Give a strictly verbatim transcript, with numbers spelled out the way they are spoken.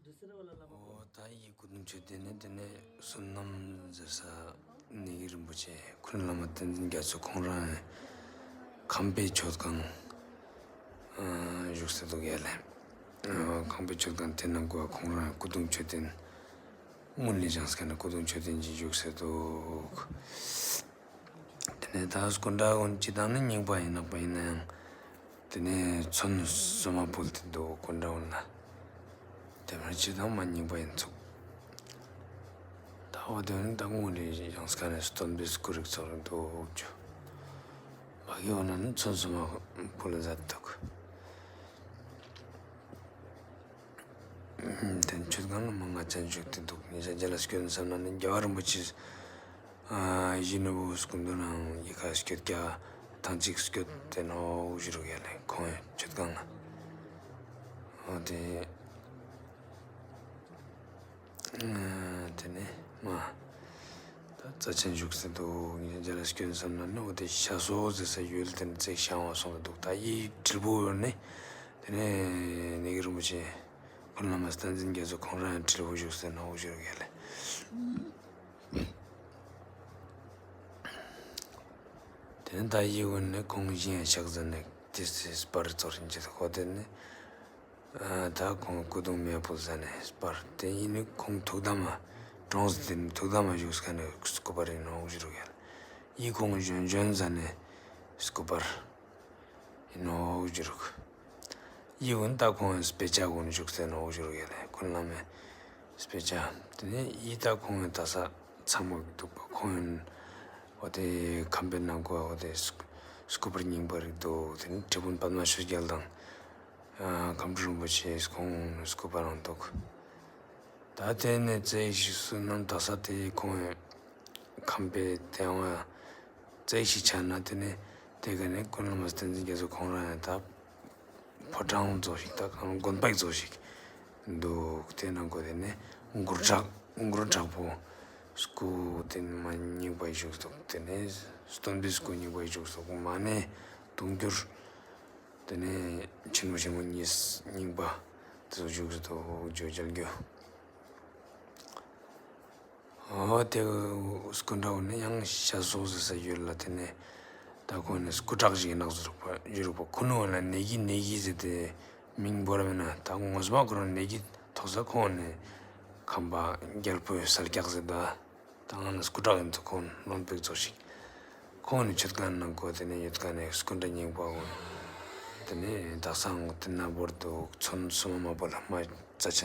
འོ་ད་ཡི་སྐུ་གདུང་མཆོད་རྟེན་ནི་དེ་ནས་བསོད་ནམས་ཟེར་ས་ནི་གི་རིན་པོ་ཆེ་ཁུན་བླ་མ་བསྟན་འཛིན་རྒྱ་མཚོ་ཁོང་རང་ཁམས་པའི་མཆོད་ཁང་བཞུགས་ས་འདུག་ཡ་ལེ། ཁམས་པའི་མཆོད་ཁང་དེ་ནང་གོ་ཁོང་རང་སྐུ་གདུང་མཆོད་རྟེན་སྔོན་ལས་བཞེངས་ས་ནི་སྐུ་གདུང་མཆོད་རྟེན་གྱི་བཞུགས་ས་འདུག་དེ་ནས་ད་སྐུ་འདྲ་ཀུན་སྤྱི་བཏང་ནི་རྙིང་པ་ཡིན་ནག་པ་ཡིན་ན་ཡང་། དེ་ནས་ཚོན་སོ་མ་ཕུལ་ཏེ་འདུག་སྐུ་འདྲ་ཀུན་ལ། དེ་མ་སྤྱི་བཏང་མ་རྙིང་པ་ཡིན་ཚུགས། ད་འོ་དེ་ནི་ད་དངོས་རེད་ཡང་སྐ་ནས་སྟོན་པའི་སྐུ་རིགས་ཚོར་འདུག་ཅུ། མ་གི་འོ་ན་ནི་ཚོན་སོ་མ་ཕུལ་མཛད་འདུག་དེ་མཆོད་ཁང་ལ་མ་ང་ཅན་བཞུགས་ཏེ་འདུག་ཉེ་ཆར་རྒྱ་ལ་སྐྱོན་བསམ་ན་ནི་རྒྱལ་བ་རིན་པོ་ཆེ། ཨ་ཡིན་ནོ་བུ་སྐུ་མདུན་ནང་ཡི་ག་སྐྱོད་ཀྱ་ཐང་ཅིག་སྐྱོད་དེ་ནོ་བཞི་རུ་ཡ་ལེ་ཁོང་ཡང་མཆོད་ཁང་ལ། འོ་དེ་དེ་ནས་མ་ད་རྩ་ཆེན་བཞུགས་ཟེར་འདུག་ཉེ་ཆར་རྒྱ་ལ་སྐྱོན་བསམ་ན་ནི་འོ་དེ་ཤ་སོ་ཟེར་ས་ཡུལ་དེ་ནི་བརྩེགས་ཤང་བ་སོང་འདུག་ད་ཡི་དྲིལ་བུ་ཡོད་ནི་དེ་ནས་ནི་གི་རིན་པོ་ཆེ། ཁོང་བླ་མ་བསྟན་འཛིན་རྒྱ་མཚོ་ཁོང་རང་ཡང་དྲིལ་བུ་བཞུགས་ཟེར་ནོ་བཞི་རུ་ཡ་ལེ། དེ་ནས་ད་ཡི་འོན་ནས་ཁོང་གཞན་ཡང་ཕྱག་ཟ་ནས་དེ་སི་སྤར་ཚོར་བཞིན་གྱི་ཁོ་དེ་ནས་ད་ཁོང་སྐུ་གདུང་མེ་ཕུལ་ཟ་ནས་སྤར་དེ་ཡིན་ནི་ཁོང་ཐུགས་དམ་མ་གྲོངས་སུ་དེ་ནས་ཐུགས་དམ་མ་བཞུགས་ས་ནས་སྐུ་པར་ཡིན་ནོ་བཞི་རུ་ཡ་ལེ། ཡི་ཁོང་གཞོན་གཞོན་ཟ་ནས་སྐུ་པར་ཡིན་ནོ་བཞི་རུ། ཡི་འོན་ད་ཁོང་ཡང་དཔེ་ཆ་གོན་བཞུགས་ཏེ་ནོ་བཞུར་ཡ་ལེ་ཁོང་བླ་མའི་དཔེ་ཆ། དེ་ནས་ཡི་ད་ཁོང་ཡང་ད་ས་ཚང་མ་འདུག་པ་ཁོང་ཡང་འོ་དེ་ཁམས་པའི་ནང་གོ་འོ་དེ་སྐུ་པར་རྙིང་པ་རིགས་འདུག་དེ་ནས་དྲིལ་བུ་པདྨ་ཆོས་རྒྱལ་དང་ཁམས་སྤྲུལ་རིན་པོ་ཆེ་ཁོང་སྐུ་པར་རང་འདུག་ད་དེ་ནས་རྩེ་ཞིག་བསོད་ནམས་ད་ས་དེ་ཁོང་ཡང་ཁམས་པའི་དེ་བ་རྩེ་ཞིག་ཆགས་ན་དེ་ནས་དེ་ག་ནས་ཀུན་བླ་མ་བསྟན་འཛིན་རྒྱ་མཚོ་ཁོང་རང་ཡང་ད་ཕོ་བྲང་ཚོ་ཞིག་ད་གང་དགོན་པ་ཚོ་ཞིག་འདུག་དེ་ནང་གོ་དེ་ནས་གུར་དྲག་གུར་དྲག་པོ་སྐུ་དེ་ནས་མ་རྙིང་པ་བཞུགས་འདུག་དེ་ནས་སྟོན་པའི་སྐུ་རྙིང་པ་བཞུགས་འདུག་མ་ནས་དུང་འགྱུར། དེ་ནས་ཆེན་མོ་ཆེན་མོ་གཉིས་རྙིང་པ་དེ་ཚོ་བཞུགས་སུ་ཐོག་ཇོ་རྒྱལ་རྒྱུ། ཨོ་དེ་སྐུ་འདྲ་བོ་ནི་ཡང་ཤ་སོགས་ཟེར་ས་ཡོད་ལ་དེ་ནས་ད་ཁོང་ནི་སྐུ་དྲག་ཞིག་ནག་ཟུར་པ་ཡུ་རོབ་པ་ཁོ་ནོ་ལ་ནེ་གི་ནེ་གི་ཟེར་ཏེ་མིང་བོར་བས་ན་ད་ངོ་མ་ཁོ་རང་ནེ་གི་ཐོག་ས་ཁོང་ནི་ཁམས་པ་རྒྱལ་པོའི་ས་སྐྱག་ཟེར་ད། ད་ང་ནི་སྐུ་དྲག་ཡིན་ཚུལ་ཁོང་ལོན་པེག་ཚོ་ཞིག་ཁོང་ནི་མཆོད་ཁང་ནང་གོ་དེ་ནས་ཡོད་ཁ་ནས་སྐུ་འདྲ་རྙིང་པ་འོ། དེ་ནས་དག་ས་འོ་དེ་ན་བོར་དུ་ཚོན་སོ་མ་མ་པོ་ལ་མ་རྩ་ཆེན།